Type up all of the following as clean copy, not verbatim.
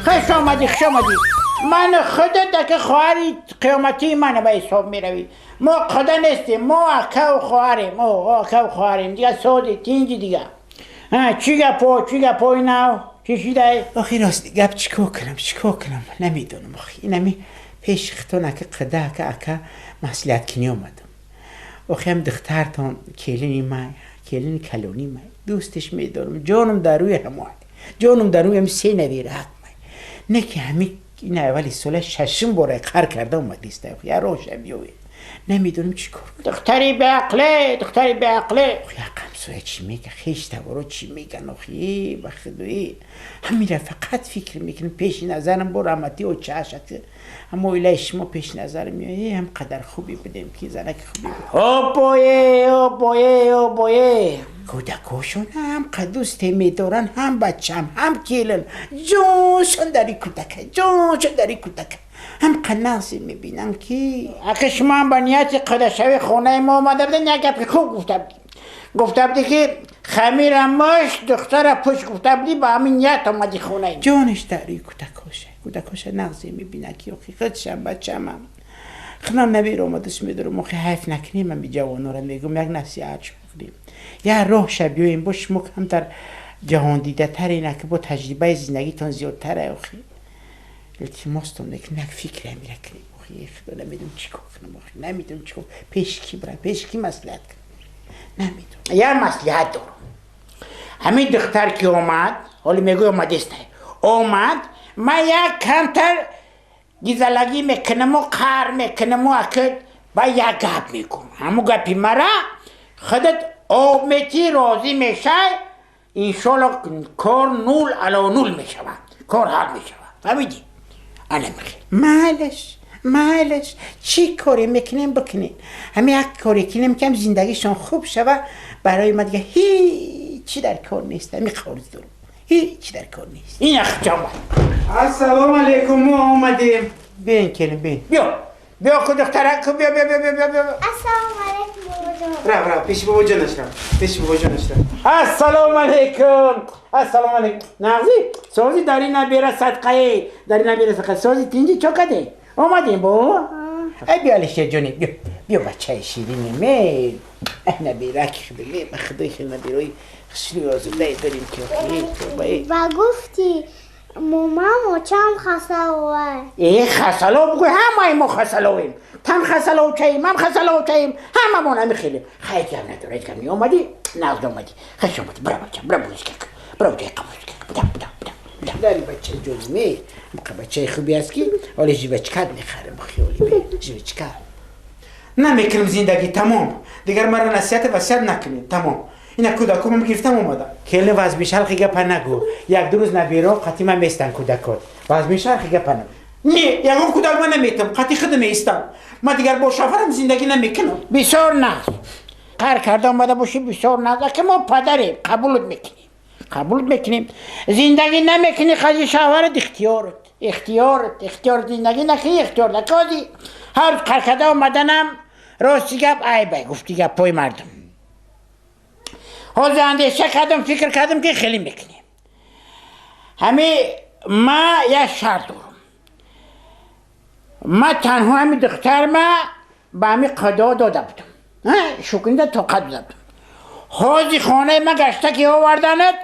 Хуш омадӣ, хуш омадӣ. Ман худат ака хоҳари қиёматии мана ба ҳисоб меравӣ. Мо қуда нестем, мо акаву хоҳарем, акаву хоҳарем. Дига соди, тинҷи дига. Чӣ гапо, чӣ гапои нав? Чӣ шидай? Охи, рости гап, чикор кунам, чикор кунам, намедонам. Охи, инами пеши хитон ака қада, ака, ака маслиҳаткунӣ омадам. Охи, ҳам духтартон келини май, келини калони май, дӯсташ медорам, ҷонум дар рӯи ҳамоай, ҷонум дар рӯи ҳами се навираак май. Не ки ҳами ин аввали сола шашум бора қар карда омадиста, я роша биёвед, намедонам чӣ кор. Духтари беақле, духтари беақле. Як ҳамсоя чӣ мега, хеш таворо чӣ меган? Охи, ба худои, ҳамира фақат фикр мекунам. Пеши назарам бо раҳмати очааш, ҳама оилаи шумо пеши назарам меояд. Ҳам қадар хубе будем ки занаки хубе буд. Обое, обое, обое. Кӯдакошон ҳам қаддӯсте медоранд, ҳам бачам, ҳам келин, ҷоншон дари кӯдака, ҷоншон дари кӯдака, ҳам қанағзе мебинам ки. Ака, шумо ҳам ба нияти қадашави хонаи мо омада будед. Як гапи хуб гуфта будӣ, гуфта будӣ ки хамира муш, духтара пуш, гуфта будӣ. Ба ҳамин ният омадӣ хонаи. Ҷониш дари кӯдакоша, кӯдакоша нағзе мебинад ки охи, худшам, бачамам, худам набера дӯст медорам. Охи, ҳайф накунем, ами ҷавонора мегӯм, як насиҳат кунем, як роҳша биёем. Бо шумо камтар ҷаҳондидатарена ки бо таҷрибаи зиндагитон зиёдтара. Охи, илтимостон мекунем, як фикре амира кунем. Охи, худо, намедонам чӣ кор кунам. Охи, намедонам чӣ кор, пеши ки бирам, пеши ки маслиҳат кунам, намедонам. Як маслиҳат дорам. Ҳамин духтар ки омад, ҳоли мегӯй омадестай, омад, ман як камтар гизалагӣ мекунаму қар мекунаму ака ба як гап мегӯм. Ҳамун гапи мара худат об метӣ, розӣ мешай, иншолло кор нул ало нул мешавад, кор ҳал мешавад. Фаҳмидӣ? Ана михел. Майлаш, майлаш, чӣ коре мекунем, бикунем. Ҳами як коре кунем ки ҳам зиндагишон хуб шава. Барои ма дига ҳечи дар кор нест, ҳами қарз дорам, ҳечи дар кор нест. Ин ахча омад. Ассалому алайкум, мо омадем. Бин, келин, бин. Биё, биё ку, духтарак, биё, биё, биё, биё, биё. Ассалому алайкум, бобоҷон. Рав, рав, пеши бобоҷонаш рав, пеши бобоҷонаш рав. Ассалому алайкум, ассалому алайкум. Нағзи, сози? Дари набера садқае, дари набера садқа. Сози, тинҷи, чо каде омадем бо? Ай, биё, Алишерҷони, биё, биё, бачаи ширини ме, ай набираки худо ме, ба худои, хел набирои хушрӯи озудае дорем ки охи. Ва гуфти момам очам хасаловай. Э, хасало бугӯй, ҳамаи мо хасаловем. Тан хасаловчаем, ман хасаловчаем, ҳамамон ҳами хелем. Хай, гап надора, гап не. Омадӣ, нағз омадӣ, хуш омадӣ. Бира, бача, бира, бузкак, бира, ҷои қабузкак, буда, буда, буда, буда. Дари бачаи ҷони ме, ҳамқа бачаи хубе аст ки ҳоли жвачка мехарем, хиёли ме, жвачка. Намекунам зиндагӣ, тамом. Дигар маро насиҳати васият накунед, тамом. Ина кӯдакомам гирифтам, омадам. Келин, вазмишалхи гапа нагӯ. Як ду рӯз набиро қатима местан кӯдакот. Вазмишалхи гапа нагӯ. Не, ягон кӯдак ман наметам, қати худ меистам. Ман дигар бо шавҳарам зиндагӣ намекунам. Бисёр нағз, қар карда омада бошӣ, бисёр нағз. Ки мо падарем, қабулут мекунем, қабулут мекунем. Зиндагӣ намекунӣ қази шавҳарат, ихтиёрат, ихтиёрат, ихтиёрат. Зиндагӣ накунӣ, ихтиёр накози. Ҳар рӯз қар карда омаданам, рости гап, айбай, гуфти гапҳои мардум. Ҳозир андеша кардам, фикр кардам ки хеле мекунем. Ҳами ма як шарт дорам. Ма танҳо ҳами духтарма ба ҳами қадо дода будам, шукрида тоқат дода будам. Ҳозир хонаи ма гашта ки оварданат,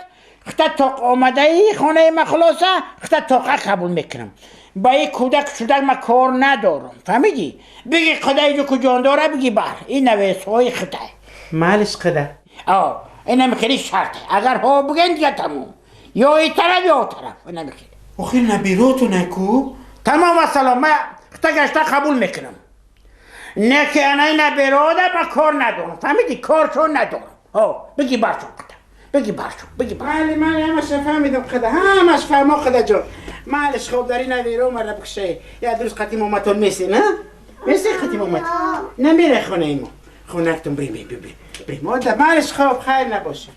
хита тоқ омадаи хонаи ма, хулоса, хита тоқа қабул мекунам. Ба ин кӯдак шудак ма кор надорам, фаҳмидӣ? Биги қадаи ку ҷондора, биги бар ин навесҳои хитай. Малиш, қада. Инами хеле шарте. Агар ҳо буген, дига тамом, ё и тараф, ё о тараф, инами хеле. Охир набироту наку. Тамом, вассалом. Ма хита гашта қабул мекунам. Не ки анаи набирода ма кор надорам, фаҳмидӣ? Коршон надорам. Ҳо, биги баршон, қита биги баршон, биги бар. Майли, майли, ҳамаша фаҳмидам, қада, ҳамаш фаҳмо, қадаҷон. Майлиш, хоб, дар ин набиро мара бикушае. Як рӯз қати моматон месен, а месен қати момат намере хонаи мо, хонактон бирем, бирем, бирем. Ода, майлиш, хоб, хайр набоша.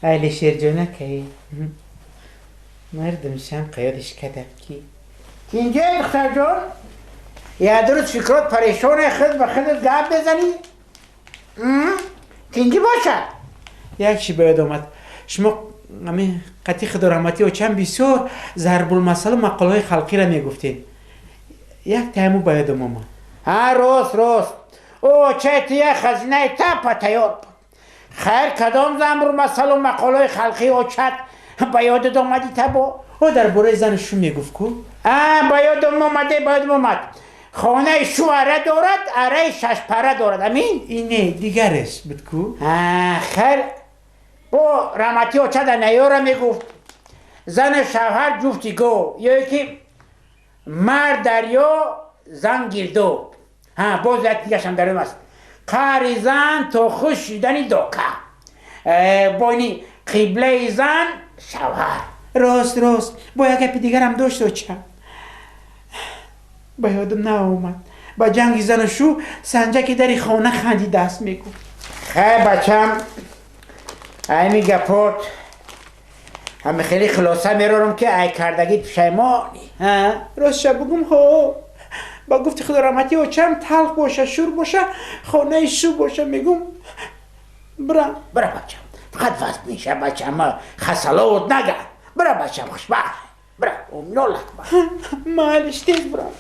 Айли шерҷонакай, мардум шам қаёдиш кадам ки. Инҷа, духтарҷон, як рӯз фикрот парешоне, худ ба худат гап мезанӣ. Тинҷӣ бошад. Як чи ба ёд омад, шумо. Ами қати худораҳматӣ очам бисёр зарбулмасалу мақолаҳои халқиро мегуфтед. Як тайму ба ёдам омад. Ҳа, рост, рост, очаи ту як хазинаи тапа тайёр буд. Хайр, кадом зарбулмасалу мақолаҳои халқии очат ба ёдат омади табо? О, дар бораи зану шу мегуфт ку. А, ба ёдам омаде, ба ёдам омад. Хонаи шу ара дорад, араи шашпара дорад, амин. Ине, дигареш буд ку. Хайр, бо раҳмати очада наёра мегуфт: зану шавҳар ҷуфти гов, ё ки мард дарё, зан гирдоб. Ҳа, боз як дигашам дарём аст: қаҳри зан то хуш шидани дока, боини қиблаи зан шавҳар. Рост, рост, бо як гапи дигарам дошт оча, ба ёдам наомад. Ба ҷанги зану шу санҷаки дари хона хандидааст, мегуфт. Хай, бачам, айми гапот ҳами хеле хулоса мерорам, ки ай кардагӣ пушаймонӣ. Ростша бугум, ҳо, ба гуфти худораҳматӣ очам, талх боша, шур боша, хонаи шу боша, мегум, бирам. Бира, бачам, фақат вазн меша, бачам, хасаловот нага. Бира, бачам, хушбахт бира, оминолак. Майлиш, тез бирам.